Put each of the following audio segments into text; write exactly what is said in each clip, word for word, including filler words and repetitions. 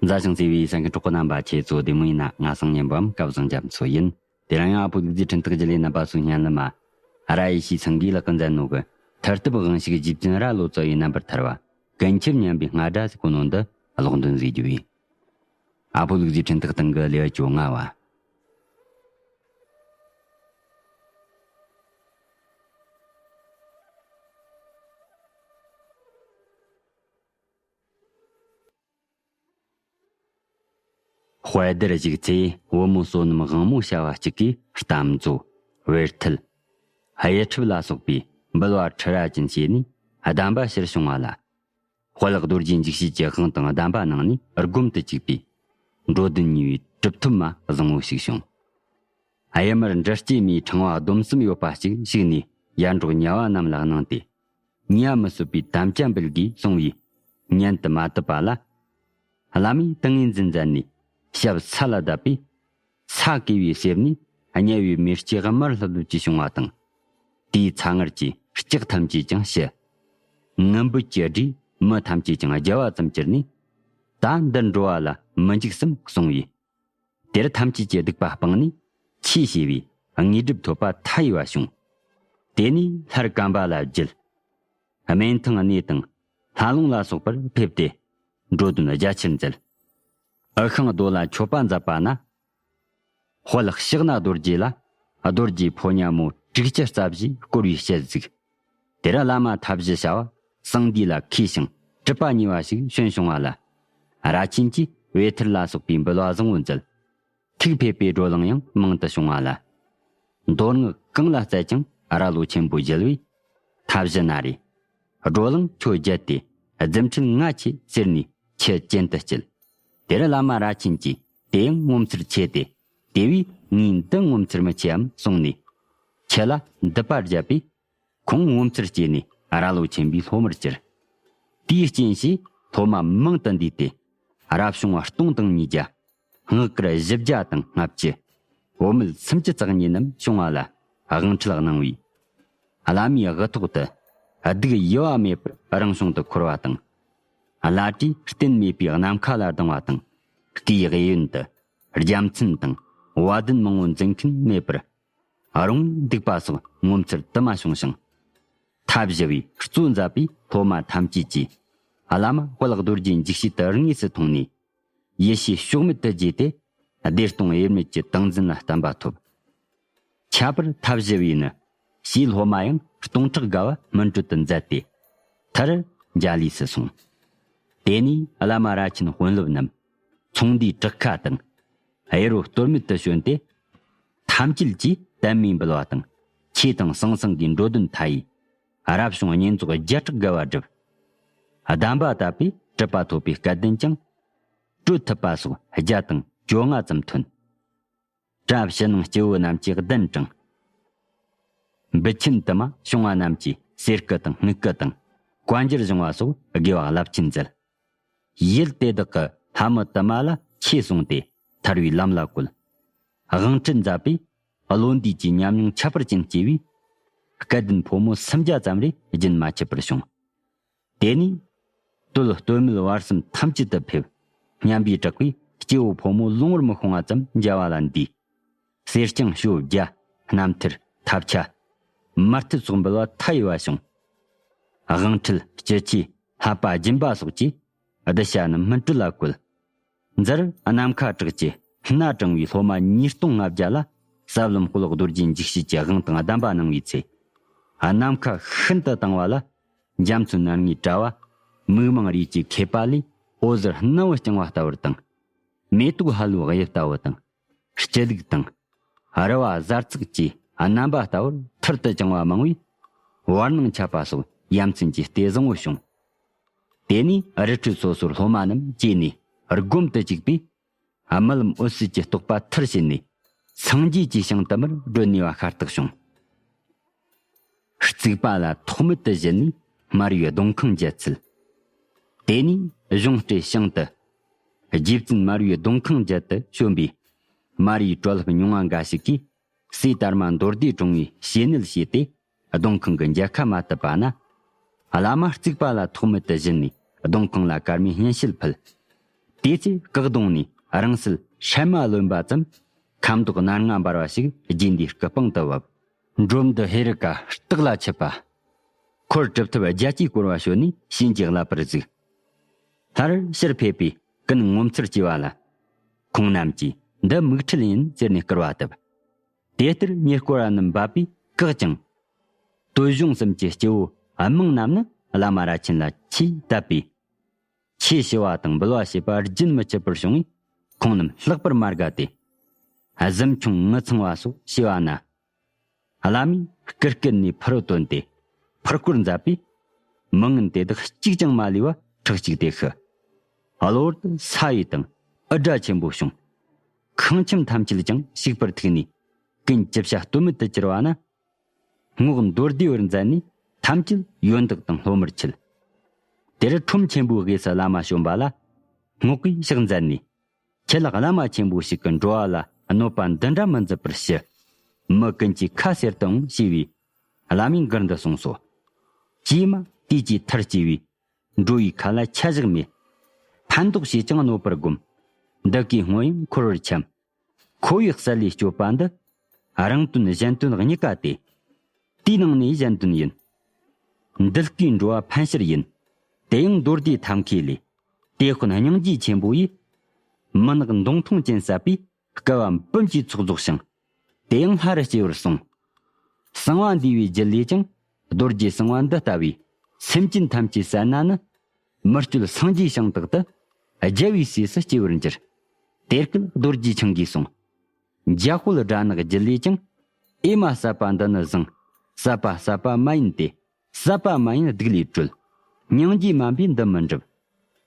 མཛའ་ཞིང་བརྩེ་བའི་གསན་མཁན་གྲོགས་པོ་རྣམ་པ། ཁྱེད་ཚོ་བདེ་མོ་ཡིན་ན། ང་སང་ཉན་པའམ་སྐལ་བཟང་རྒྱ་མཚོ་ཡིན། དེ་རིང་ཡང་ཨ་ཕོ་ལུག་རྫིའི་འཕྲིན་ཐག་བརྒྱུད་ལས་རྣམ་པ་ཚོའི་སྙན་ལམ་མ། ར་ཡེ་ཤེས་སེང་གེ་ལགས་ཀྱིས་མཛད་ནོ་གི་ཐར་ཐབས་དབང་ཕྱུག་རྗེ་བཙུན་རྭ་ལོ་ཙཱ་བའི་རྣམ་པར་ཐར་བ། ཀུན་ཁྱབ་སྙན་པའི་རྔ་སྒྲ་ཟེར་གོ་ནོ་འདི་ཀློག་འདོན་མཛད་རྒྱུ་ཡིན། ཨ་ཕོ་ལུག་རྫིའི་འཕྲིན་ཐག་སྟེང་གི་ལེའུ་བཅོ་ལྔ་བ། དཔལ་ལྡེར་བཞུགས་ཚེ་བུ་མོ་བསོད་ནམས་དབང་མོ་བྱ་བ་གཅིག་གིས་གཏམ་མཛོད། བེར་ཐལ། གཡུ་ཁྲབ་ལ་སོགས་པའི་འབུལ་བ་ཁྲི་ར་ཅན་བྱས་ནས་གདམས་པ་ཕྱིར་བྱུང་བ་ལ། དཔལ་རྡོ་རྗེ་འཇིགས་བྱེད་ཀྱི་དབང་དང་གདམས་པ་གནང་ནས་སྒོམ་དུ་བཅུག་པས། འགྲོ་དོན་གཉིས་པའི་གྲུབ་ཐོབ་མ་བཟང་བོ་ཞིག་བྱུང་། གཡུ་དམར་འབྲི་སྐྱེས་མའི་ཕྲེང་བ་སྡོམ་གསུམ་ཡོད་པ་ཞིག་བཞུགས་ནས་ཡར་འབྲོག་ཉ་བ་རྣམས་ལ་གནང་སྟེ། ཉ་མི་བསད་པའི་དམ་བཅའ་འབུལ་དགོས་གསུངས་པས། ཉན་དུ་མ་བཏུབ་པ་ལ། བླ་མས་ཏིང་ངེ་འཛིན་མཛད་ནས་ཞབས་ས་ལ་བརྡབས་པས། ས་གས་པའི་གསེབ་ནས་དམྱལ་བའི་མེ་ལྕེ་དམར་ལྷབ་ལྷུབ་ཀྱིས་བྱུང་བ་དང་། དེའི་ཚ་ངར་གྱིས་ལྕགས་ཐམས་ཅད་ཀྱང་ཞི། ངུ་འབོད་ཀྱི་སྒྲས་མི་ཐམས་ཅད་ཀྱང་བརྒྱལ་བ་ཙམ་གྱུར་ནས། ད་འདིར་འགྲོ་བ་ལ་མི་འཇིགས་སམ་གསུངས་པས། དེར་ཐམས་ཅད་ཀྱི་སྡིག་པ་སྤངས་ནས་ཆོས་བྱས་པས་དངོས་གྲུབ་ཐོབ་པ་མཐའ་ཡས་པ་བྱུང་། དེ་ནས་ལྷར་གམ་པ་ལ་བརྒྱུད། སྨན་ཐང་གནས་དང་ལྷ་ལུང་ལ་སོགས་པར་ཕེབས་ཏེ། འགྲོ་དོན་རྒྱ་ཆེར་མཛད། འུ་ཤང་རྡོ་ལ་མཆོད་པ་མཛད་པ་ན། དཔལ་ཕྱག་ན་རྡོ་རྗེ་ལ་རྡོ་རྗེ་ཕོ་ཉ་མོ་དྲུག་ཅུ་རྩ་བཞིས་བསྐོར་བའི་ཞལ་གཟིགས། དེར་བླ་མ་མཐའ་བཞི་བྱ་བ་སངས་འདུས་ལ་མཁས་ཤིང་གྲུབ་པ་ཉེ་བ་ཞིག་བྱོན་བྱུང་བ་ལ། ར་ཆེན་གྱིས་བེ་ཐིར་ལ་སོགས་པའི་འབུལ་བ་བཟང་བོ་མཛད། ཐུགས་ཕེབས་པའི་བགྲོ་གླེང་ཡང་མང་དུ་བྱུང་བ་ལ། མདོ་སྔགས་གང་ལ་བསྩལ་ཀྱང་རྭ་ལོ་ཆེན་པོ་གཞལ་བས། མཐའ་བཞི་ན་རེ། བགྲོ་གླེང་ཁྱོད་བརྒྱད་དེ་རྫུ་འཕྲུལ་ལྔ་ཆེ་ཟེར་ནས་ཁྱི་གྱེན་དུ་སྐྱེལ། དེར་བླ་མ་ར་ཆེན་གྱིས་དེ་ཡང་ངོ་མཚར་ཆེ་སྟེ། དེ་བས་ངས་འདི་ངོ་མཚར་མི་ཆེའམ་གསུངས་ནས། ཁྱི་ལ་འདུད་པ་བརྒྱབ་པས། ཁོང་ངོ་མཚར་སྐྱེས་ནས་རྭ་ལོ་ཆེན་པོའི་སློབ་མར་གྱུར། དེའི་རྐྱེན་གྱིས་སློབ་མ་མང་དུ་འདུས་ཏེ། རབ་བྱུང་བ་སྟོང་དང་ཉིས་བརྒྱ། སྔགས་གར་བཞི་བརྒྱ་དང་ལྔ་བཅུ། བུད་མེད་སུམ་ཅུ་རྩ་གཉིས་རྣམས་བྱུང་བ་ལ་དབང་ཁྲིད་གནང་བས། བླ་མའི་དབུ་ཐོག་ཏུ་སྡུག་ཡུ་བ་མེད་པར་རང་བྱུང་དུ་འཁོར་བ་དང་། བླ་བྲེ་རྟེན་མེད་པའི་ནམ་མཁའ་ལ་ལྡིང་བ་དང་། སྐུའི་གཡས་གཡོན་དུ་རྒྱལ་མཚན་དང་བ་དན་མང་བོ་འཛིན་མཁན་མེད་པར། རུང་འདུག་པ་སོགས་ངོ་མཚར་དུ་མ་བྱུང་ཞིང་། མཐའ་བཞི་བས་གཙོ་མཛད་པའི་སློབ་མ་ཐམས་ཅད་ཀྱིས་བླ་མ་དཔལ་རྡོ་རྗེ་འཇིགས་བྱེད་དུ་དངོས་སུ་མཐོང་ནས། ཡེ་ཤེས་ཕྱོགས་མེད་དུ་རྒྱས་ཏེ། བདེ་སྟོང་དབྱེར་མེད་ཀྱི་ཏིང་འཛིན་ལ་བརྟན་པ་ཐོབ། ཁྱད་པར་མཐའ་བཞི་བས་ནི། ཞེས་སློབ་མ་ཡང་སྟོང་ཕྲག་བརྒལ་བ་སྨིན་གྲོལ་དུ་མཛད་དེ། མཐར་འཇའ་ལུས་སུ་སོང་། དེ་ནས་བླ་མ་ར་ཆེན་དཔོན་སློབ་རྣམས་ཚོང་འདུས་བྲག་ཁ་དང་། གཡུ་རོ་གཏོར་མེད་དུ་བྱོན་ཏེ། ཐམས་ཅད་ཀྱིས་དད་མོས་འབུལ་བ་དང་། ཆོས་དང་ཟང་ཟིང་གི་འགྲོ་དོན་མཐའ་ཡས། རབ་བྱུང་བསྙེན་རྫོགས་བརྒྱ་ཕྲག་བརྒལ་བ་བསྒྲུབས། གདམས་པ་བཏབ་པས་གྲུབ་པ་ཐོབ་པའི་སྐལ་ལྡན་ཀྱང་། སྤྲོད་ཐུབ་པ་སོགས་བརྒྱ་དང་བཅོ་ལྔ་ཙམ་ཐོན། བྲམ་ཕྱི་ནང་སྐྱེ་བོ་རྣམས་ཀྱིས་གདན་དྲངས། འབུལ་ཆེན་དུ་མ་བྱུང་བ་རྣམས་ཀྱིས་གསེར་སྐུ་དང་དངུལ་སྐུ་དང་བཀའ་འགྱུར་བྱུང་བ་སོགས་དགེ་བ་རླབས་ཆེན་མཛད། ཡུལ་དེ་དག་གི་ལྷ་མི་དུ་མ་ལ་ཆོས་གསུངས་ཏེ་ཐར་བའི་ལམ་ལ་བཀོད། དབང་ཁྲིད་མཛད་པས་བློ་འདས་ཀྱི་ཉམས་མྱོང་ཁྱད་པར་ཅན་སྐྱེས་པས། སྐལ་ལྡན་ཕོ་མོ་སུམ་བརྒྱ་ཙམ་རེ་རྒྱུན་མ་ཆད་པར་བྱུང་། དེ་ནས་སྟོད་སྟོད་སྨད་བར་གསུམ་ཐམས་ཅད་དུ་ཕེབས། སྙན་པའི་གྲགས་པས་སྐྱེ་བོ་ཕོ་མོ་ལུང་བར་མི་ཤོང་བ་ཙམ་མཇལ་བ་ལ་འདུས། གསེར་སྐྱེམས་ཞོ་བརྒྱ། སྣམ་ཐུར་ཐབ་ཆ། མར་ཐུད་སོགས་འབུལ་བ་མཐའ་ཡས་པ་བྱུང་། དབང་ཁྲིད་སྤྱི་ཆོས་བསླབ་པ་སྦྱིན་པ་སོགས་ཀྱིས་གདུལ་བྱ་རྣམས་སྨིན་གྲོལ་ལ་བཀོད། མཛད། ནམ་མཁའ་གྲགས་ཀྱི་སྣ་དྲངས་པའི་སློབ་མ་ཉིས་སྟོང་ལྔ་བརྒྱ་ལ་ཟབ་ལམ་དཔལ་རྡོ་རྗེ་འཇིགས་བྱེད་ཀྱི་དབང་དང་གདམས་པ་གནང་བའི་ཚེ། ནམ་མཁའ་ཤིན་ཏུ་དྭངས་པ་ལ་འཇའ་ཚོན་སྣ་ལྔའི་དྲ་བ། མིག་མང་རིས་ཀྱི་མཁས་པ་ལས་འོད་ཟེར་སྣང་བ་སྐྱང་བ་ལྟ་བུ་དང་། མེ་ཏོག་ཧ་ལོའི་དབྱིབས་ལྟ་བུ་དང་། སྤྱི་ལུགས་དང་། རུ་བ་གཟར་ཚགས་ཀྱི་རྣམ་པ་ལྟ་བུར་ཐུར་དུ་བརྐྱང་བ་མང་བས། བར་སྣང་ཁྱབ་པ་སོགས་ཡ་མཚན་གྱི་ལྟས་བཟང་བོ་བྱུང་། དེ་ནས་རི་ཁྲོད་སོ་སོར་སློབ་མ་རྣམས་བཅས་ནས་སྒོམ་དུ་བཅུག་པས། རྨི་ལམ་འོད་གསལ་གྱི་རྟོགས་པ་མཐར་ཕྱིན་ནས། སངས་རྒྱས་ཀྱི་ཞིང་དུ་མར་བགྲོད་ནུས་པ་ཤ་སྟག་བྱུང་། རྩིག་པ་ལ་ཐོགས་མེད་དུ་བཞུད་ནས་མར་པའི་སྡོང་ཁང་མཇལ་ཚུལ། དེ་ནས་གཞུང་སྤྲེལ་ཞིང་དུ། རྗེ་བཙུན་མར་པའི་སྡོང་ཁང་མཇལ་དུ་བྱོན་པས། མར་པའི་གྲོལ་ལྷབ་མྱོང་བ་འགའ་ཞིག་གིས། སྲས་དར་མ་མདོ་སྡེ་དྲུང་བའི་བྱེད་གནས་བྱས་ཏེ། སྡོང་ཁང་གི་མཇལ་ཁ་མ་བཏུབ་པ་ན། བླ་མ་རྩིག་པ་ལ་ཐོགས་མེད་དུ་བཞུད་ནས་སྡོང་ཁང་ལ་དཀར་མེ་སྙན་ཤལ་ཕུལ། དེ་ཚེ་སྐུ་གདུང་ནས་རིང་བསྲེལ་སྲན་མ་ལོན་པ་ཙམ། ཁ་མདོག་སྣར་ང་འབར་བ་ཞིག་རྗེས་འདིའི་སྐུ་པང་དུ་བབས། འབྲོམ་འདི་ཧེ་རི་ཀ་སྟག་ལ་ཆིབས་པ། འཁོར་གྲུབ་ཐོབ་རྒྱལ་གྱིས་བསྐོར་བ་ཞོན་ནས་བྱིན་གྱིས་བརླབས་པར་གཟིགས། སླར་ཕྱིར་ཕེབས་པས་ཀུན་ངོ་མཚར་སྐྱེ་བ་ལ། ཁོང་རྣམས་ཀྱིས་འདི་མིག་འཕྲུལ་ཡིན་ཟེར་ནས་སྐུར་བ་བཏབ། དེ་ལྟར་ཉེར་སྐོར་བ་རྣམས་འབབ་པས་བཀག་ཅིང་། སྟོད་གཞུང་གསུམ་གྱི་སྐྱེ་བོ་མང་རྣམས་ནི་བླ་མ་རྭ་ཆེན་ལ་ཆེས་དད་པས། ཆོས་ཞུ་བ་དང་འབུལ་བ་བྱེད་པ་རྒྱུན་མི་ཆད་པར་བྱུང་བས། ཁོང་རྣམས་ལྷག་པར་མ་དགའ་སྟེ། གཟིམ་ཆུང་ངུ་ཚང་བ་སོགས་ཞུ་བ་ན། བླ་མས་སྐུ་སྐེད་ནས་ཕུར་བཏོན་ཏེ་ཕུར་སྐོར་མཛད་པས། མི་ངན་དེ་དག་གཅིག་ཀྱང་མ་ལུས་པ་ཁྲག་གཅིག་སྟེ་ཤི། གློ་བུར་དུ་ས་ཡི་དང་འུར་སྒྲ་ཆེན་པོ་བྱུང་། ཁང་ཁྱིམ་ཐམས་ཅད་ཀྱང་ཞིག་པར་ཐུག་ནས། ཀུན་ཅི་བྱ་གཏོལ་མེད་དུ་གྱུར་བ་ན། རྔོག་མདོར་བསྡུས་པར་མཛད་ནས་ཐམས་ཅད་ཡོན་བདག་དང་སློབ་མར་ཆིལ། དེར་ཁྲོམ་ཆེན་པོའི་དབུས་སུ་བླ་མ་བྱོན་པ་ལ། རྔོག་གིས་ཕྱག་མཛད་ནས། ཁྱེད་ལ་བླ་མ་ཆེན་པོ་ཞིག་གིས་འགྲོ་བ་ལ་གནོད་པ་འདི་འདྲ་མི་མཛད་པར་ཞུ། མི་ཀུན་གྱིས་ཁ་གསལ་དུ་འོང་ཞེས་པས། བླ་མས་མགུར་འདི་གསུངས་སོ། ཀྱེ་མ་དུས་ཀྱི་མཐར་སྐྱེ་བས། འགྲོ་བའི་ཁ་ལ་ཆ་བཞག་མེད། ཕན་འདོགས་བྱས་ཀྱང་གནོད་པར་བསྒོམ། འདི་སྐད་སྔོན་ཡང་འཁོར་བར་འཁྱམས། ཁོ་བོའི་གསལ་ལེ་སྤྱོད་པ་འདི། རང་དོན་གཞན་དོན་གཉིས་ཀ་སྟེ། དེའི་ནང་ནས་གཞན་དོན་ཡིན། འདི་སྐད་འགྲོ་བ་ཕན་ཕྱིར་ཡིན། དེ་ཡང་མདོར་བསྡུས་ཐབས་མཁས་ལས། དེ་དཔོན་སྙིང་རྗེ་ཆེན་པོ་ཡིས། མུན་ནག་མདུང་ཐུང་ཅན་བསད་པས་བསྐལ་པ་འབུམ་གྱིས་ཚོགས་རྫོགས་ཤིང་། དེ་ཡང་སླར་སྐྱེ་བར་གསུངས། གསང་བ་འདུས་པའི་རྒྱུད་ལས་ཀྱང་། རྡོ་རྗེ་གསང་བ་འདི་ལྟ་བུས་སེམས་ཅན་ཐམས་ཅད་བསད་ན་ནི། མི་བསྐྱོད་སངས་རྒྱས་ཞིང་དག་ཏུ། རྒྱལ་བའི་སྲས་སུ་སྐྱེ་བར་འགྱུར། དེ་སྐད་རྡོ་རྗེ་འཆང་གིས་གསུངས། འཇམ་དཔལ་སྒྲ་ནག་རྒྱུད་ལས་ཀྱང་། ཨེ་མ་བསད་པ་འདི་ནི་བཟང་། བསད་པ་བསད་པ་མ་ཡིན་ཏེ། བསད་པ་མ་ཡིན་སྡིག་ལས་གྲོལ། སྙིང་རྗེ་དམན་པས་འདི་མི་འགྲུབ།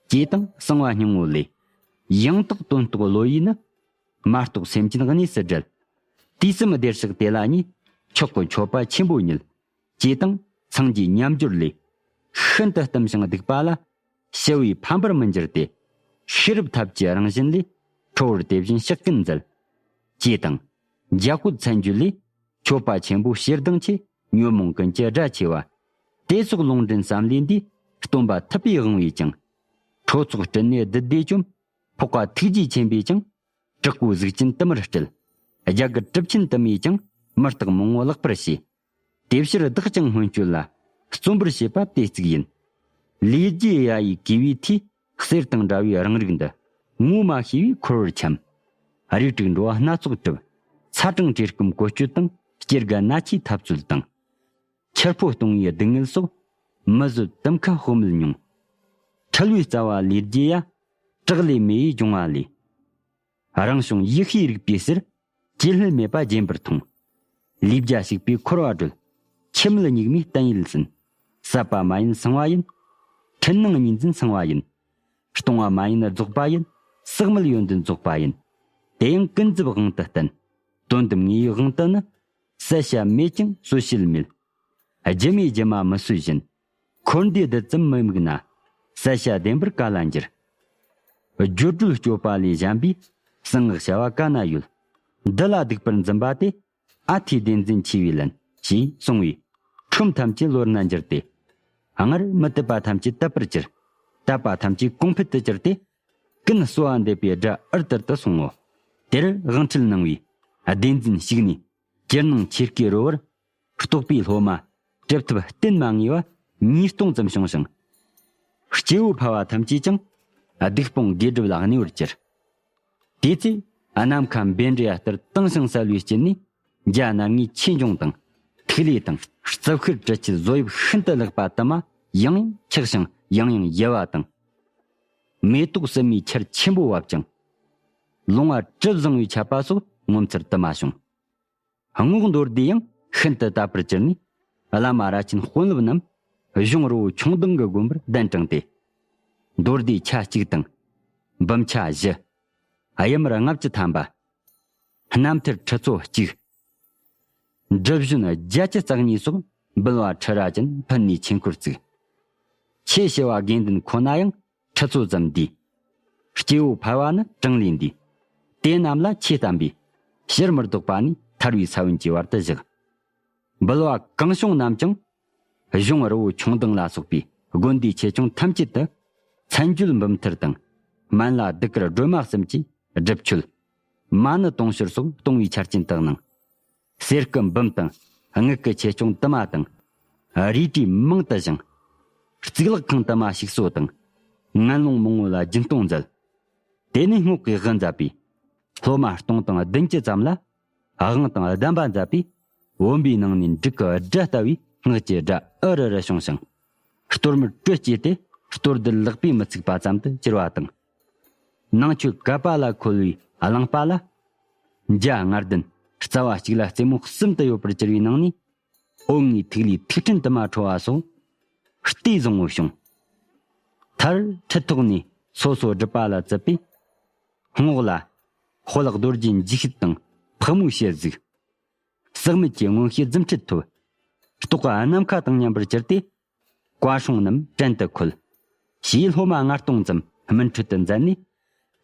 ཅེས་དང་གསང་བ་སྙིང་པོ་ལས། ཡང་དག་དོན་རྟོགས་བློ་ཡིས་ནི། མ་རྟོགས་སེམས་ཅན་གནས་སུ་བསྒྲལ། དུས་གསུམ་བདེར་གཤེགས་དེ་ལ་ཉེ། མཆོག་གི་མཆོད་པ་ཆེན་པོ་ཉིད། ཅེས་དང་སངས་རྒྱས་མཉམ་སྦྱོར་ལས། ཤིན་ཏུ་གཏུམ་ཞིང་སྡིག་པ་ལ། ཞི་བས་ཕམ་པར་མི་འགྱུར་ཏེ། ཤེས་རབ་ཐབས་ཀྱི་རང་བཞིན་ལས། ཁྲོ་བོར་དེ་བཞིན་ཕྱག་ཀུན་མཛད། ཅེས་དང་། འཇམ་དཔལ་མཚན་བརྗོད་ལས། མཆོད་པ་ཆེན་པོ་ཞེ་སྡང་ཆེ། ཉོན་མོངས་ཀུན་གྱི་དགྲ་ཆེ་བ། དེ་སོགས་ལུང་འདྲེན་བསམ་ལས་འདས། སྟོན་པ་ཐུབ་པས་དབང་བས་ཀྱང་། ཁྲོ་ཚོགས་སྤྲིན་ནས་བདུད་སྡེ་བཅོམ། འཕགས་པ་ཐུགས་རྗེ་ཆེན་པོས་ཀྱང་། དྲག་པོའི་གཟུགས་ཅན་དུ་མར་སྤྲུལ། རྒྱ་གར་གྲུབ་ཆེན་དུ་མས་ཀྱང་། མི་རྟག་མང་པོ་བརླག་པར་བྱས། དེ་ཕྱིར་བདག་ཀྱང་སྔོན་སྐྱོད་ལ། བརྩོན་པར་བྱེད་པ་དེ་གཙིགས་ཡིན། ལས་རྒྱུ་ཡ་ཡི་གུས་པའི་མཐུས། གསེར་དང་འདྲ་བའི་རང་རིགས་འདི། ངོ་མ་ཤེས་པས་འཁོར་བར་འཁྱམས། རིགས་དྲུག་འགྲོ་བ་སྣ་ཚོགས་གྲིབ། ཚ་གྲང་བཀྲེས་སྐོམ་བཀོལ་སྤྱོད་དང་། སྐྱེ་རྒ་ན་འཆིའི་འཐབ་རྩོད་དང་། འཁྱེར་འཕོ་གཏོང་བའི་སྡུག་བསྔལ་སོགས། མི་བཟོད་དུམ་ཁ་དཔག་མེད་མྱོང་། འཁྲུལ་བའི་རྩ་བ་ལས་རྒྱུ་ཡ། བྲག་ལས་མེ་ཡིས་སྦྱོང་བ་ལས། རང་བྱུང་ཡེ་ཤེས་རིག་པའི་ཟེར། ཇེ་སླད་མེད་པ་རྗེན་པར་མཐོང་། ལས་རྒྱ་ཞིག་པའི་འཁོར་བ་སྒྲོལ། འཆི་མེད་སྙིགས་མའི་གཏན་ཡིད་ཟིན། ཟད་པ་མ་ཡིན་སངས་པ་ཡིན། འཁྲུལ་སྣང་གཉིས་འཛིན་སངས་པ་ཡིན། སྟོང་པ་མ་ཡིན་རྫོགས་པ་ཡིན། ཟག་མེད་ཡོན་ཏན་རྫོགས་པ་ཡིན། དེ་ཡང་ཀུན་རྫོབ་དབང་དུ་བསྟན། དོན་དམ་ངེས་པའི་དབང་དུ་ནི། བསལ་བྱ་མེད་ཀྱང་གསོད་བྱེད་མེད། སྒྱུ་མས་སྒྱུ་མ་མི་གསོད་བཞིན། འཁོར་འདས་རྡུལ་ཙམ་མི་དམིགས་ན། བསལ་བྱ་བདེན་པར་ག་ལ་འགྱུར། སྦྱོར་སྒྲོལ་སྤྱོད་པ་ལས་གཞན་པའི། གསང་སྔགས་བྱ་བ་ག་ན་ཡོད། འདི་ལ་སྡིག་པར་འཛིན་པ་དེ། ཨ་ཐའི་བདེན་འཛིན་ཆེ་བའི་ལན། ཞེས་གསུངས་པས། ཁྲོམ་ཐམས་ཅད་བློར་ན་འགྱུར་ཏེ། སྔར་མི་དད་པ་ཐམས་ཅད་དད་པར་གྱུར། དད་པ་ཐམས་ཅད་གོང་འཕེལ་དུ་གྱུར་ཏེ། ཀུན་གསོལ་བ་འདེབས་པའི་སྒྲ་ཨུར་ཏུར་དུ་སོང་ངོ་། དེར་དབང་ཁྲིད་གནང་བས། བདེན་འཛིན་ཞིག་ནས། ཅིར་སྣང་ཆོས་སྐུའི་རོལ་པར། རྟོགས་པའི་སློབ་མ། གྲུབ་ཐོབ་བསྟེན་མ་ངེས་པ། ཉིས་སྟོང་ཙམ་བྱུང་ཞིང་། སྐྱེ་བོ་ཕལ་བ་ཐམས་ཅད་ཀྱང་། སྡིག་སྤོང་དགེ་སྒྲུབ་ལ་གནས་པར་གྱུར། དེ་ཚེ་ནམ་མཁའ་འབེན་འདྲེ་ལྟར་དྭངས་ཤིང་གསལ་བའི་དཀྱིལ་ནས། འཇའ་སྣ་ལྔའི་ཆོས་འབྱུང་དང་། ཐིག་ལེ་དང་། རྩིབས་ཤེལ་དྲི་ཆུ་བཟོ་དབྱིབས་ཤིན་ཏུ་ལེགས་པ་དུ་མ་ཡང་ཡང་འཁྱགས་ཤིང་ཡང་ཡང་ཡལ་བ་དང་། མེ་ཏོག་སིལ་མའི་ཆར་ཆེན་པོ་བབས་ཀྱང་། ལོང་བ་གྲིབ་བཟང་བའི་ཆད་པ་སོགས་ངོ་མཚར་དུ་མ་བྱུང་། རྔོག་མདོར་བསྡུས་ཡང་ཤིན་ཏུ་དད་པར་གྱུར་ནས། བླ་མ་རྭ་ཆེན་དཔོན་སློབ་རྣམས་གཞུང་རི་བོ་ཁྱུང་ལྡིང་གི་དགོན་པར་གདན་དྲངས་ཏེ། མདོར་བསྡུས་ཆ་གཅིག་དང་། འབུམ་ཆ་བཞི། གཡུ་མར་ལྔ་བཅུ་ཐམ་པ། རྣམ་ཐར་ཁྲི་ཚོ་གཅིག། སྒྲུབ་གཞོན་བརྒྱད་ཅུ་རྩ་གཉིས་སོགས་འབུལ་བ་ཁྲི་རལ་ཅན་ཕུལ་ནས་ཆོས་འཁོར་བཙུགས། ཆོས་ཞུ་བ་དགེ་འདུན་ཁོ་ན་ཡང་ཁྲི་ཚོ་ཙམ་འདུས། སྐྱེ་བོ་ཕལ་བ་ནི་གྲངས་ལས་འདས། དེ་རྣམས་ལ་ཆོས་བསྟན་པས་ཕྱིར་མི་ལྡོག་པ་ནས་ཐར་བའི་ས་བོན་གྱི་བར་དུ་བཞག། འབུལ་བ་གང་བྱུང་རྣམས་ཀྱང་གཞུང་རི་བོ་ཁྱུང་ལྡིང་ལ་སོགས་པའི་དགོན་སྡེ་ཆེ་ཆུང་ཐམས་ཅད་དུ་མཚན་བརྗོད་འབུམ་ཐེར་དང་ སྨན་བླ་གདུགས་དཀར་སྒྲོལ་མ་གསུམ་གྱིས་སྒྲུབ་མཆོད། མ་ཎི་དུང་ཕྱུར་སོགས་གཏོང་བའི་ཆ་རྐྱེན་དག་གནང་། གསེར་སྐུ་འབུམ་དང་དངུལ་སྐུ་ཆེ་ཆུང་དུ་མ་དང་། རས་བྲིས་མང་དུ་བཞེངས། གཙུག་ལག་ཁང་དུ་མ་ཞིག་གསོ་དང་། ངན་སློང་མང་བོ་ལ་སྦྱིན་གཏོང་མཛད། དེ་ནས་སྔོག་གི་དབུ་མཛད་པས། སློབ་མ་སྟོང་དང་བདུན་ཅུ་ཙམ་ལ། དབང་དང་གདམས་པ་མཛད་པས། བུམ་པའི་ནང་ནས་འབྲུག་གི་སྒྲ་ལྟ་བུའི་སྔགས་ཀྱི་སྒྲ་ཨུ་རུ་རུ་བྱུང་ཞིང་། གཏོར་མར་སྤྲོས་བསྐྱེད་དེ། གཏོར་རྡུལ་ལག་པས་མི་ཚུགས་པ་ཙམ་དུ་གྱུར་བ་དང་། ནང་མཆོད་ག་པ་ལ་འཁོལ་བའི་གླིང་པ་ལ། འཇའ་ལྔ་ལྡན་རྩ་བ་གཅིག་ལ་རྩེ་མོ་གསུམ་དུ་ཡོད་པར་གྱུར་བའི་ནང་ནས། འོད་ལྔའི་ཐིག་ལེའི་ཐིག་ཕྲན་དུ་མ་འཕྲོ་བ་སོགས་ལྟས་བཟང་བོ་བྱུང་། མཐར་ཁྲི་ཐོག་ནས་སོ་སོ་སྒྲུབ་པ་ལ་བརྩིས་པས། སྔོག་ལ། དཔལ་རྡོ་རྗེ་འཇིགས་བྱེད་དང་ཕག་མོའི་ཞལ་གཟིགས། ཟག་མེད་ཀྱི་མངོན་ཤེས་རྫུ་འཕྲུལ་ཐོབ། རྟོགས་པ་ནམ་མཁའ་དང་མཉམ་པར་གྱུར་ཏེ། བཀའ་སྲུང་རྣམས་བྲན་དུ་འཁོལ། ཞེས་སློབ་མ་ལྔ་སྟོང་ཙམ་སྨིན་གྲོལ་དུ་མཛད་ནས།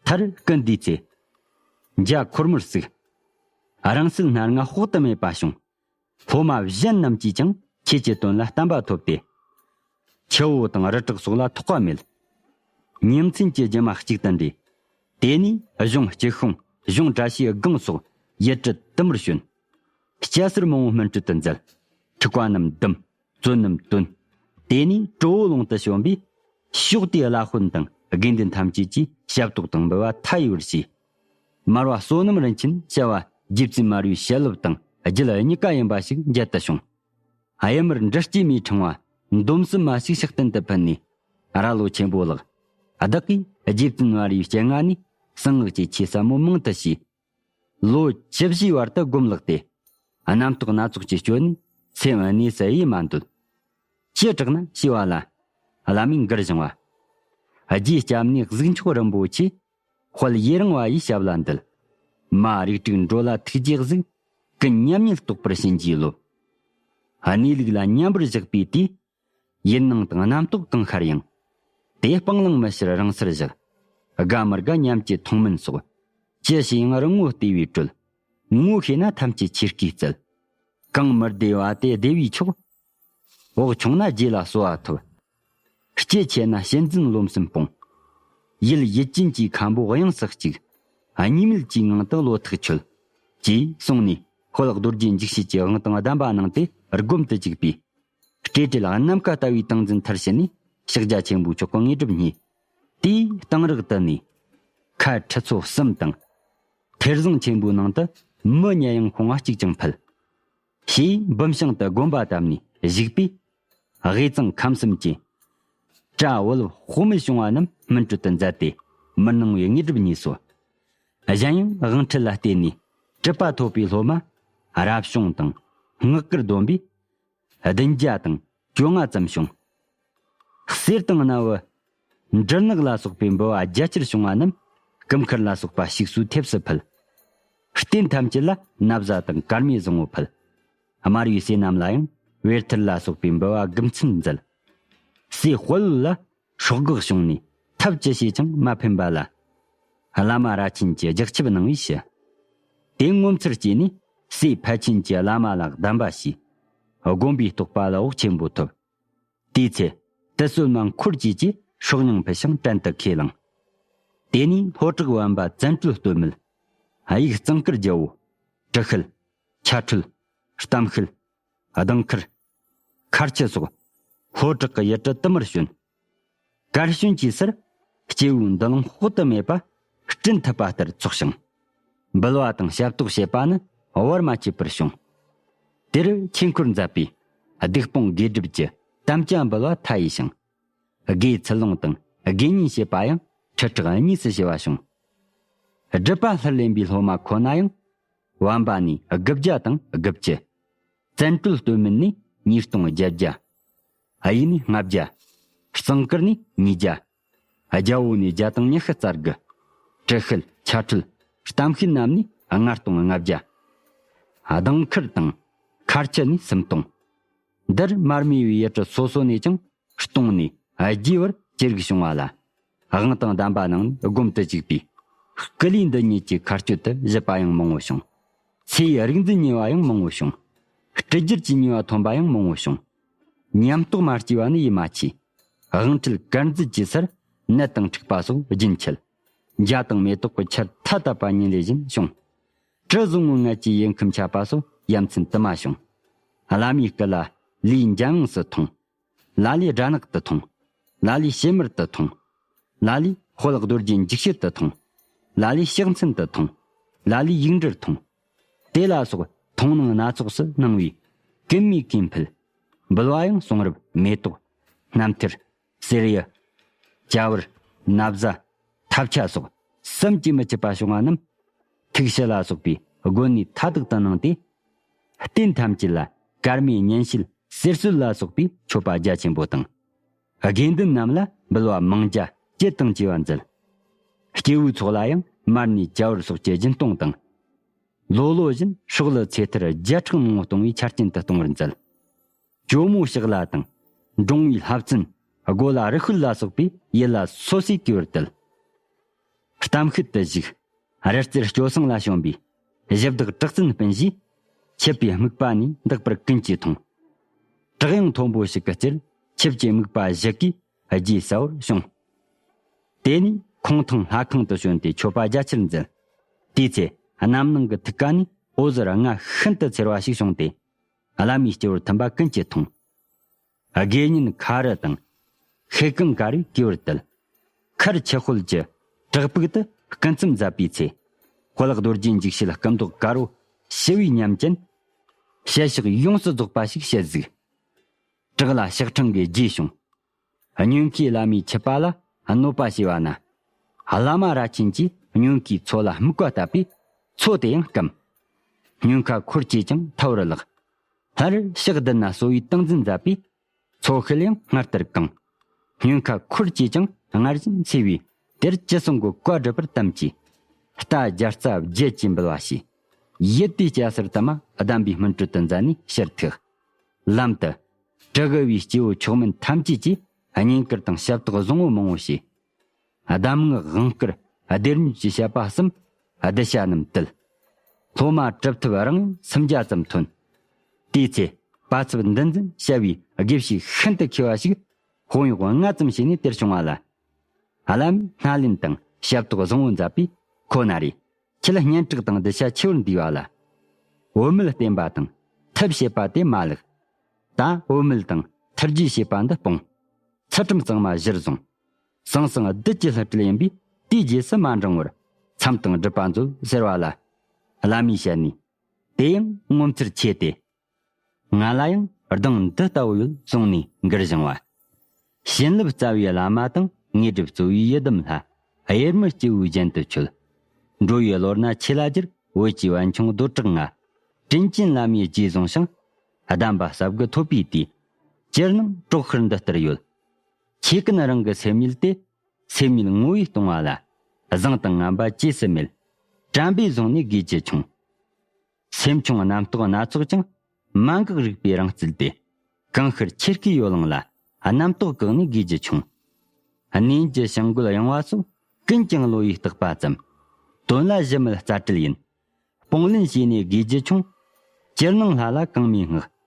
མཐར་སྐུ་འདུས་ཚེ། འཇའ་འཁོར་མོར་བརྩིགས། རིང་བསྲེལ་སྣ་ལྔ་དཔག་ཏུ་མེད་པ་བྱུང་། སློབ་མ་གཞན་རྣམས་ཀྱིས་ཀྱང་ཁྱེད་ཀྱི་དོན་ལ་བསྟན་པ་ཐོབ་སྟེ། ཆུ་བོ་དང་རི་བྲག་སོགས་ལ་ཐོགས་པ་མེད། ཉིན་མཚན་གྱི་སྒྱུ་མ་གཅིག་ཏུ་འདྲེས། དེ་ནས་གཞུང་སྤྱི་གཤོང་གཞུང་བཀྲ་ཤིས་སྒང་སོགས་ཡུལ་གྲུ་དུ་མར་བྱོན། སྐྱ་སེར་མང་བོ་སྨིན་གྲོལ་དུ་མཛད། འཁྲུག་པ་རྣམས་བསྡམས། བཙོན་རྣམས་བཏོན། དེ་ནས་གྲོ་བོ་ལུང་དུ་བྱོན་པས། ཕྱོགས་དེའི་བླ་དཔོན་དང་དགེ་འདུན་ཐམས་ཅད་ཀྱིས་ཞབས་ཏོག་དང་འབུལ་བ་མཐའ་ཡས་པར་བྱས། མར་པ་བསོད་ནམས་རིན་ཆེན་བྱ་བ་རྗེ་བཙུན་མར་པའི་བྱིན་རླབས་དང་རྒྱུད་གཉིས་ཀ་ཡིན་པ་ཞིག་མཇལ་དུ་བྱུང་། ཡུལ་མར་འབྲི་སྐྱེས་མའི་ཕྲེང་བ་འདོམ་གསུམ་མ་ཞིག་ཕྱག་རྟེན་དུ་ཕུལ་ནས། རྭ་ལོ་ཆེན་པོ་ལགས། བདག་གིས་རྗེ་བཙུན་མར་པའི་སྤྱན་སྔ་ནས་གསང་སྔགས་ཀྱི་ཆོས་ཟབ་མོ་མང་དུ་ཞུས། ལོ་བཅུ་བཞིའི་བར་དུ་སྒོམ་ལགས་ཏེ། རྣམ་རྟོག་སྣ་ཚོགས་ཀྱིས་སྐྱོ་ནས་སེམས་གནས་སུ་ཡེ་མ་འདོད། ཅི་དྲག་ན་ཞེས་པ་ལ། བླ་མས་མགུར་བཞེངས་པ། རྗེའི་སྐྱབས་གནས་གཟུགས་མཆོག་རིན་པོ་ཆེ། དཔལ་ཡེ་རང་བ་ཡི་ཞབས་ལ་འདུད། མ་རིགས་དྲུག་འགྲོ་ལ་ཐུགས་རྗེས་གཟིགས། ཀུན་ཉམས་ཉིད་རྟོགས་པར་བྱིན་གྱིས་རློབས། གནས་ལུགས་ལ་མཉམ་པར་བཞག་པའི་དུས། ཡིད་སྣང་དང་རྣམ་རྟོག་གང་ཤར་ཡང་། དེ་སྤང་བླང་མི་ཕྱིར་རང་སར་བཞག། དགའ་མི་དགའ་མཉམ་སྐྱེ་མཐོང་མིན་སོགས། ཅི་བྱས་ཡང་རང་ངོ་བལྟས་པས་གྲོལ། ངོ་ཤེས་ན་ཐམས་ཅད་ཆོས་སྐུའི་རྩལ། གང་མི་བདེ་བ་དེ་བདེ་བའི་མཆོག། བག་ཆུང་ན་རྗེས་ལ་གསོལ་བ་ཐོབ། སྐྱེ་ཆེ་ན་གཤིན་རྫུན་རློམ་སེམས་སྤོང་། ཡུལ་ཡིད་ཅན་གྱི་མཁན་པོ་དབྱངས་སུ་གཅིག། གཉིས་མེད་ཀྱི་ངང་དུ་བློ་ཐག་ཆོད། ཅེས་གསུངས་ནས་དཔལ་རྡོ་རྗེ་འཇིགས་བྱེད་ཀྱི་དབང་དང་གདམས་པ་གནང་སྟེ་སྒོམ་དུ་བཅུག་པས། སྤྲོས་བྲལ་ནམ་མཁའ་ལྟ་བུའི་ཏིང་འཛིན་མཐར་ཕྱིན་ནས་ཕྱག་རྒྱ་ཆེན་པོའི་མཆོག་གི་དངོས་གྲུབ་བརྙེས། དེའི་གཏིང་རགས་དུ་ནས། མཁར་ཁྲི་ཚོ་གསུམ་དང་། ཐེར་བཟང་ཆེན་པོའི་ནང་དུ་མི་ཉལ་ཡང་ཁོང་བ་གཅིག་ཀྱང་ཕུལ། ཞེས་འབུམ་བྱང་དུ་དགོན་པ་བཏབ་ནས་བཞུགས་པས། དབུས་གཙང་ཁམས་གསུམ་གྱི་གྲྭ་བ་ལ་དཔག་མེད་བྱུང་བ་རྣམས་སྨིན་གྲོལ་དུ་མཛད་དེ་མི་སྣང་བའི་དངོས་གྲུབ་བརྙེས་སོ། གཞན་ཡང་དབང་ཁྲིད་ལ་བརྟེན་ནས་གྲུབ་པ་ཐོབ་པའི་སློབ་མ་རབ་བྱུང་དང་སྔགས་ཀར་སྡོམ་པས་བདུན་བརྒྱ་དང་བཅོ་ལྔ་ཙམ་བྱུང་། གསེར་དང་གནའ་བོའི་འབྲུ་ནག་ལ་སོགས་པའི་འབུལ་བ་རྒྱ་ཆེར་བྱུང་བ་རྣམས་སྐུ་མཁར་ལ་སོགས་པ་ཞིག་གསོའི་ཐེབས་སུ་ཕུལ། རྟེན་ཐམས་ཅད་ལ་ན་བཟའ་དང་དཀར་མེ་བཟང་བོ་ཕུལ། དམར་བའི་ཟས་རྣམས་ལ་ཡང་བེར་ཐུར་ལ་སོགས་པའི་འབུལ་བ་དགུ་ཚན་མཛད། སྲས་དཔལ་ལ་སྲོག་འགག་བྱུང་ནས་ཐབས་ཅི་བྱས་ཀྱང་མ་ཕན་པ་ལ། བླ་མ་རྭ་ཆེན་གྱིས་རྒྱག་ཁྱབ་གནང་བའི་ཕྱིར། དེ་ངོ་མཚར་སྐྱེས་ནས་སྲས་ཕལ་ཆེན་གྱིས་བླ་མ་ལ་གདམས་པ་བྱས། དགོན་པའི་རྟོགས་པ་ལ་བོགས་ཆེན་པོ་ཐོབ། དེའི་ཚེ་དུད་སོལ་མ་འཁོར་བཅས་ཀྱི་སྲོག་སྙིང་ཕུལ་ཞིང་བྲན་དུ་ཁས་བླངས། དེ་ནས་ལྷོ་བྲག་བན་པ་བཙན་སྤྲུལ་སྟོད་སྨད། དབུས་གཙང་དཀར་རྒྱལ་པོ། དྲུ་ཤུལ། ཆ་ཁྲུལ། གཏམ་ཤུལ། གདང་ཁུར། མཁར་ཆུ་སོགས་ལྷོ་བྲག་གི་ཡུལ་གྲུ་དུ་མར་བྱོན། གར་བྱོན་གྱི་སར་སྐྱེ་བོའི་མདུན་ལམ་དཔག་ཏུ་མེད་པ་བསྐྲུན་ཐུབ་པ་ལྟར་ཚོགས་ཤིང་། འབུལ་བ་དང་ཞབས་ཏོག་བྱེད་པ་ནི་བར་མ་ཆད་པར་བྱུང་། དེར་ཆོས་འཁོར་མཛད་པས་སྡིག་སྤོང་དགེ་སྒྲུབ་ཀྱི་དམ་བཅའ་འབུལ་བ་མཐའ་ཡས་ཤིང་། དགེ་ཚུལ་སློང་དང་དགེ་བསྙེན་བྱེད་པ་ཡང་ཁྲི་ཕྲག་གཉིས་སུ་ཕྱེ་བ་བྱུང་། སྒྲུབ་པ་ལྷུར་ལེན་པའི་སློབ་མ་ཁོ་ན་ཡང་བན་པ་ནས་དགུ་བརྒྱ་དང་དགུ་བཅུ། བཙན་སྤྲུལ་སྟོད་སྨད་ནས་ཉིས་སྟོང་བརྒྱད་བརྒྱ། དབུས་ནས་ལྔ་བརྒྱ། གཙང་དཀར་ནས་ཉིས་བརྒྱ། རྒྱལ་པོ་ནས་བརྒྱ་དང་ཉི་ཤུ་རྩ་དགུ། དྲུ་ཤུལ། ཆ་ཁྲུལ། གཏམ་ཤུལ་རྣམས་ནས་ལྔ་སྟོང་ལྔ་བརྒྱ། གདང་ཁུར་དང་མཁར་ཆུ་ནས་སུམ་སྟོང་། འདིར་མར་མེ་བའི་ཡུལ་གྲུ་སོ་སོ་ནས་ཀྱང་སྟོང་ནས་རྒྱས་པར་ཅི་རིགས་བྱུང་བ་ལ། དབང་དང་གདམས་པ་གནང་ནས་སྒོམ་དུ་བཅུག་པས། སྐུ་ལུས་འདི་ཉིད་ཀྱི་མཁའ་སྤྱོད་དུ་བཞུད་པ་ཡང་མང་བོ་བྱུང་། ཚེའི་རིག་འཛིན་ཉེ་བ་ཡང་མང་བོ་བྱུང་། སྤྲུལ་རྒྱུད་ཀྱི་ཉེ་བ་ཐོན་པ་ཡང་མང་བོ་བྱུང་། ཉམས་རྟོགས་མ་སྐྱེས་པ་ནི་ཡིད་མ་ཆེས། དབང་ཁྲིད་དཀར་མཛེས་ཀྱི་སར་ནད་དང་འཁྲུགས་པ་སོགས་རྒྱུན་ཆད། འཇའ་དང་མེ་ཏོག་གི་ཆར་ཐ་དད་པ་ཉིན་རེ་བཞིན་བྱུང་། དྲི་བཟང་ངོ་ངད་ཀྱི་ཡལ་འཁུམས་ཆད་པ་སོགས་ཡ་མཚན་དུ་མ་བྱུང་། བླ་མའི་སྐུ་ལ་ལུས་འཇམ་དབྱངས་སུ་ཐོང་། ལ་ལས་སྦྲ་ནག་ཏུ་ཐོང་། ལ་ལས་ཕྱེ་མར་དུ་ཐོང་། ལ་ལས་དཔལ་རྡོ་རྗེ་འཇིགས་བྱེད་དུ་ཐོང་། ལ་ལས་ཕྱག་མཚན་དུ་ཐོང་། ལ་ལས་ཡིག་འབྲུར་ཐོང་། དེ་ལ་སོགས་མཐོང་སྣང་སྣ་ཚོགས་སུ་སྣང་བས་ཀུན་མའི་གོས་འཕེལ། འབུལ་བ་ཡང་གསུང་རབ་མེ་ཏོག་རྣམ་ཐར། གསེར་གཡུ། ཅ་བར། ན་བཟའ། ཐབ་ཆ་སོགས་བསམ་གྱིས་མི་ཁྱབ་པ་བྱུང་བ་རྣམས། ཐུགས་ཕྱི་ལ་སོགས་པའི་སྒོ་ནས་མཐའ་དག་ཏུ་གནང་སྟེ། རྟེན་ཐམས་ཅད་ལ་དཀར་མེ་སྙན་ཤལ་གསེར་གསོལ་ལ་སོགས་པའི་མཆོད་པ་རྒྱ་ཆེན་པོ་དང་། དགེ་འདུན་རྣམས་ལ་འབུལ་བ་མང་ཇ་བཅུད་དང་བཅས་པ་མཛད། སྐྱེ་བོའི་ཚོགས་ལ་ཡང་མར་ནས་ཅ་བར་སོགས་ཀྱི་སྦྱིན་གཏོང་དང་། ལོ་ལོ་བཞིན་སྲོག་ལ་ཚེ་ཐར་བརྒྱ་ཕྲག་མང་པོ་གཏོང་བའི་ཆ་རྐྱེན་དུ་གཏོང་བར་མཛད། ཇོ་མོ་གཤེགས་ལ་དང་། འབྲོང་བུའི་ལྷ་བཙུན། སྒོ་ལ་རི་ཤུལ་ལ་སོགས་པའི་ཡུལ་ལ་སོ་སོས་གུས་པར་དད། གཏམ་ཤུལ་དུ་བཞུགས། རི་རྩེར་སྐྱོ་སངས་ལ་བྱོན་པའི་གཞི་བདག་གྲགས་བཙུན་སྤུན་བཞིས་ཆིབས་པའི་སྨུག་པ་ནས་འདེགས་པར་ཀུན་གྱིས་མཐོང་། བྲག་གཡང་མཐོན་པོ་ཞིག་གི་རྩེར་ཆིབས་ཀྱི་སྨུག་པ་བཞི་གིས་རྗེས་གསལ་བོར་བྱུང་། དེ་ནས་ཁོང་ཐང་ལྷ་ཁང་དུ་བྱོན་ཏེ་མཆོད་པ་རྒྱ་ཆེར་མཛད། དེའི་ཚེ་རྣམ་སྣང་གི་ཐུགས་ཀ་ནས་འོད་ཟེར་ལྔ་ཤིན་ཏུ་འཚེར་བ་ཞིག་བྱུང་སྟེ། བླ་མའི་སྤྱི་བོར་ཐིམ་པ་ཀུན་གྱིས་མཐོང་། དགེ་བསྙེན་ཁ་རུ་དང་། ཤེལ་གང་ག་རུས་གུས་པར་དད། མཁར་ཆུ་དཔལ་གྱི་བྲག་ཕུག་ཏུ་སྐུ་མཚམས་མཛད་པའི་ཚེ། དཔལ་རྡོ་རྗེ་འཇིགས་བྱེད་སྐུ་མདོག་དཀར་པོ་ཞི་བའི་ཉམས་ཅན། ཞལ་ཕྱག་ཡོངས་སུ་རྫོགས་པ་ཞིག་བྱེད་གཟིགས། བྲག་ལ་ཞག་ཕྲེང་གི་རྗེས་བྱུང་། སྨྱོན་མཁས་བླ་མའི་མཆིད་པ་ལ་གནོད་པ་བྱས་པ་ན། བླ་མ་རྭ་ཆེན་གྱིས་སྨྱོན་མཁས་མཚོ་ལ་སྨུག་པ་བཏབ་པས་མཚོ་དེ་ཡང་སྐམ། སྨྱོན་ཁ་འཁོར་བཅས་ཀྱང་ཐལ་བར་བརླག། སླར་ཞག་བདུན་ན་གསོ་བའི་ཏིང་འཛིན་མཛད་པས་མཚོ་ཤུལ་ཡང་སྔར་ལྟར་གང་། སྨྱོན་ཁ་འཁོར་བཅས་ཀྱང་སྔར་བཞིན་འཚོས་པས་དེར་ཅི་གསུང་གི་བཀའ་སྒྲུབ་པར་དམ་བཅས། རྟ་བརྒྱ་རྩ་བརྒྱད་ཀྱིས་འབུལ་བ་བྱས། ཡུལ་དེའི་སྐྱ་སེར་དུ་མ་གདམས་པའི་སྨིན་གྲོལ་དུ་མཛད་ནས་ཕྱིར་ཐུག། ལམ་དུ། གྲི་གུ་བའི་སྐྱེ་བོ་མཆོག་དམན་ཐམས་ཅད་ཀྱིས་བསྙེན་བཀུར་དང་ཞབས་ཏོག་བཟང་པོ་མང་པོ་བྱས། གདམས་ངག་དབང་བསྐུར་སྡེ་སྣོད་ཀྱི་བཤད་པ་གསུམ། གདུལ་བྱ་རྣམས་དུལ། སློབ་མ་གྲུབ་ཐོབ་རང་ཡང་སུམ་བརྒྱ་ཙམ་ཐོན། དེའི་ཚེ་པ་ཚབ་འདུལ་འཛིན་བྱ་བའི་དགེ་བཤེས་ཤིན་ཏུ་མཁས་པ་ཞིག་དཔོན་གཡོག་ལྔ་ཙམ་བྱས་ནས་དེར་བྱུང་བ་ལ། བླ་མས་སྣ་ལེན་དང་ཞབས་ཏོག་བཟང་པོ་མཛད་པས་ཁོ་ན་རེ། ཁྱེད་སྙན་གྲགས་དང་གདུལ་བྱ་ཆེ་བར་འདུས་པ་ལ། བུད་མེད་བསྟེན་པ་དང་ཐབས་བྱེད་པ་དེ་མ་ལེགས། ད་བུད་མེད་དང་ཐབས་ཇུས་བྱེད་པ་འདི་སྤོང་། ཚུལ་ཁྲིམས་གཙང་མ་གཞིར་བཟུང་། ཟང་ཟིང་བདུད་ཀྱི་བསླུ་བྲིད་ཡིན་པས་དེའི་རྗེས་སུ་མ་འབྲང་བར་མཚམས་དང་སྒྲུབ་པ་མཛོད་ཟེར་བ་ལ། བླ་མའི་ཞལ་ནས། དེ་ཡང་ངོ་མཚར་ཆེ་སྟེ། ང་ལ་ཡང་གདངས་འདི་ལྟ་བུ་ཡོད་གསུངས་ནས་མགུར་བཞེངས་པ། བྱིན་རླབས་རྩ་བའི་བླ་མ་དང་དངོས་གྲུབ་གཙོ་བོའི་ཡི་དམ་ལྷ། དབྱེར་མེད་སྐྱེ་བོའི་རྒྱན་དུ་མཆོད། འགྲོ་བའི་བློ་སྣ་ཆོས་ལ་སྒྱུར། བོད་ཀྱི་བན་ཆུང་རྡོ་གྲགས་ང་། དྲིན་ཅན་བླ་མའི་རྗེས་བཟུང་ཞིང་། གདམས་པ་ཟབ་དགུ་ཐོབ་པའི་དུས། ཅིར་སྣང་གྲོགས་ཤར་འདི་ལྟར་ཡོད། ཁྱེད་ཀུན་རང་གི་སེམས་ཉིད་དེ། སེམས་ཉིད་ངོ་བོས་སྟོང་བ་ལ། བཟང་དང་ངན་པ་ཅེས་སུ་མེད། དྲན་པས་བཟུང་ནས་དགེ་རྒྱུ་ཆུང་། སེམས་ཆུང་རྣམ་རྟོག་སྣ་ཚོགས་ཀྱང་། མ་འགགས་རིག་པའི་རང་རྩལ་ཏེ། གང་ཤར་ཆེར་སྐྱེས་ཡོ་ལང་ལ། རྣམ་རྟོག་བཀག་ནས་དགེ་རྒྱུ་ཆུང་། གནས་ཀྱི་བྱིང་རྒོད་གཡེང་བ་སོགས། ཀུན་ཀྱང་བློ་ཡིས་བརྟག་པ་ཙམ། དོན་ལ་གཞི་མེད་རྩ་བྲལ་ཡིན། སྤོང་ལེན་བྱས་ནས་དགེ་རྒྱུ་ཆུང་། ཅིར་སྣང་ལྷ་ལ་གང་མོས་བསྔགས།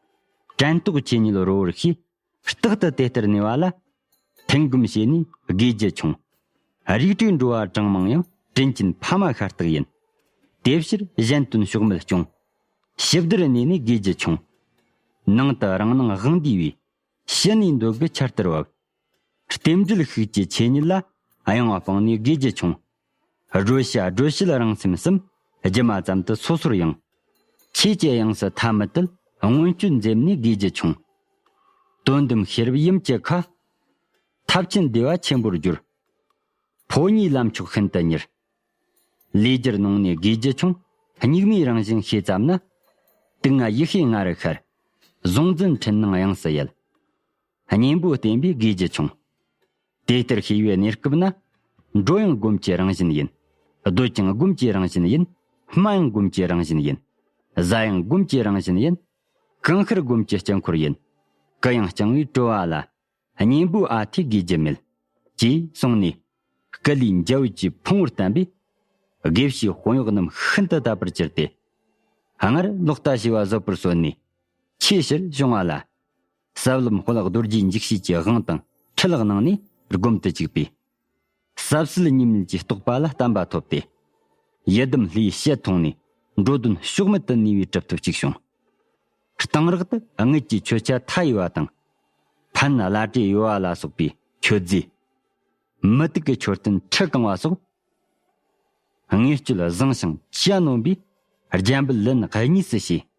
དྲན་རྟོག་ཆོས་ཉིད་རོལ་པར་ཤེས། རྟག་ཏུ་དེ་ལྟར་གནས་པ་ལ། ཐུན་སྒོམ་བྱས་ནས་དགེ་རྒྱུ་ཆུང་། རིགས་དྲུག་འགྲོ་བ་གྲངས་མང་ཡང་། དྲིན་ཅན་ཕ་མ་ཤ་སྟག་ཡིན། དེ་ཕྱིར་གཞན་དོན་ཕྱོགས་མེད་སྐྱོང་། ཞི་བདེར་གནས་ནས་དགེ་རྒྱུ་ཆུང་། ནང་དུ་རང་སྣང་དབང་འདུས་པའི། ཕྱི་ནས་འདོད་དགུ་ཆར་ལྟར་བབས། རྟེན་འབྲེལ་ཤུགས་ཀྱི་ཆོས་ཉིད་ལ། གཡེང་བ་སྤངས་ནས་དགེ་རྒྱུ་ཆུང་། བགྲོད་བྱ་བགྲོད་བྱེད་རང་སེམས་གསུམ། སྒྱུ་མ་ཙམ་དུ་སོ་སོར་ཡེངས། ཆོས་ཀྱི་དབྱིངས་སུ་ཐ་མི་དད། མངོན་སྤྱོད་འཛེམ་ནས་དགེ་རྒྱུ་ཆུང་། དོན་དམ་ཤེས་རབ་ཡུམ་གྱི་མཁའ། ཐབས་ཆེན་བདེ་བ་ཆེན་པོར་གྱུར། ཕོ་ཉའི་ལམ་མཆོག་ཤིན་ཏུ་གཉེར། ལས་རྒྱུར་གནང་ནས་དགེ་རྒྱུ་ཆུང་། སྙིགས་མའི་རང་བཞིན་ཤེས་ཙམ་ན། དུག་ལྔ་ཡེ་ཤེས་ལྔ་རུ་ཤར། གཟུང་འཛིན་འཁྲུལ་སྣང་དབྱིངས་སུ་ཡལ། གཉེན་པོ་བསྟེན་པས་དགེ་རྒྱུ་ཆུང་། དེ་ལྟར་ཤེས་པའི་གནས་སྐབས་ན། འགྲོ་ཡང་སྒོམ་གྱི་རང་བཞིན་ཡིན། སྡོད་ཀྱང་སྒོམ་གྱི་རང་བཞིན་ཡིན། སྨྲ་ཡང་སྒོམ་གྱི་རང་བཞིན་ཡིན། བཟའ་ཡང་སྒོམ་གྱི་རང་བཞིན་ཡིན། གང་ཤར་སྒོམ་གྱི་དཀྱིལ་འཁོར་ཡིན། གུ་ཡངས་བརྐྱང་བས་གྲོལ་བ་ལ། གཉེན་པོའི་ཨ་ཐེ་དགེ་རྒྱུ་མེད། ཅེས་གསུངས་ནས། སྐུ་ལུས་འཇའ་འོད་ཀྱི་ཕུང་པོར་བསྟན་པས། དགེ་བཤེས་དཔོན་གཡོག་རྣམས་ཤིན་ཏུ་དད་པར་གྱུར་ཏེ། སྔར་ལོག་ལྟ་བྱས་པ་བཟོད་པར་གསོལ་ནས། ཆོས་ཕྱིར་བྱུང་བ་ལ། ཟབ་ལམ་དཔལ་རྡོ་རྗེ་འཇིགས་བྱེད་ཀྱི་དབང་དང་ཁྲིད་གནང་ནས་སྒོམ་དུ་བཅུག་པས། རྩབ་གསལ་གཉིས་མེད་ཀྱི་རྟོགས་པ་ལ་བརྟན་པ་ཐོབ་སྟེ། ཡི་དམ་ལྷའི་ཞལ་མཐོང་ནས་འགྲོ་དོན་ཕྱོགས་མེད་དུ་ནུས་པའི་གྲུབ་ཐོབ་ཅིག་བྱུང་། གཏང་རག་ཏུ་དངུལ་གྱི་མཆོད་ཆ་མཐའ་ཡས་པ་དང་། ཕན་བླ་བྲེ་ཡོལ་བ་ལ་སོགས་པའི་མཆོད་རྫས། མུ་ཏིག་གི་མཆོད་རྟེན་ཁྲི་གང་བ་སོགས། དངོས་སྤྱོད་བཟང་ཞིང་ཆ་ནོན་པའི་རྒྱན་འབུལ་ལན་གཉིས་སུ་བྱས།